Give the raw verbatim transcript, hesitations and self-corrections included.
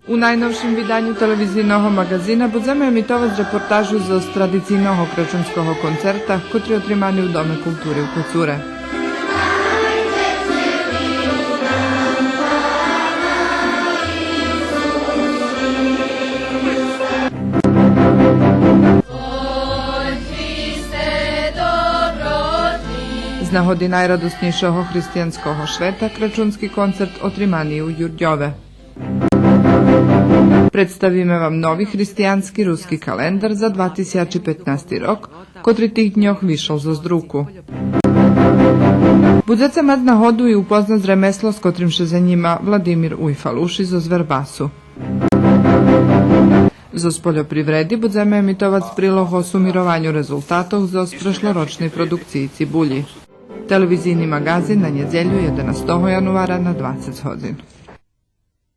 У найновшим виданю телевизийного маґазина будземе емитовац репортажу зоз традицийного крачунского концерта, котри отримани у Доме култури у Коцуре. З нагоди найрадоснєйшого християнского швета крачунски концерт отримани у Дюрдьове. Представиме вам нови християнски руски календар за два тисячи петнасти рок, котри тих дньох вишол зоз друку. Будзеце мац нагоду и упознац ремесло з котрим ше занїма Владимир Уйфалуши зоз Вербасу. Зоз польопривреди будземе емитовац прилог о сумированю резултатох зоз прешлорочней продукциї цибулї. Телевизийни маґазин на нєдзелю, єденастого януара, на двацец годзин.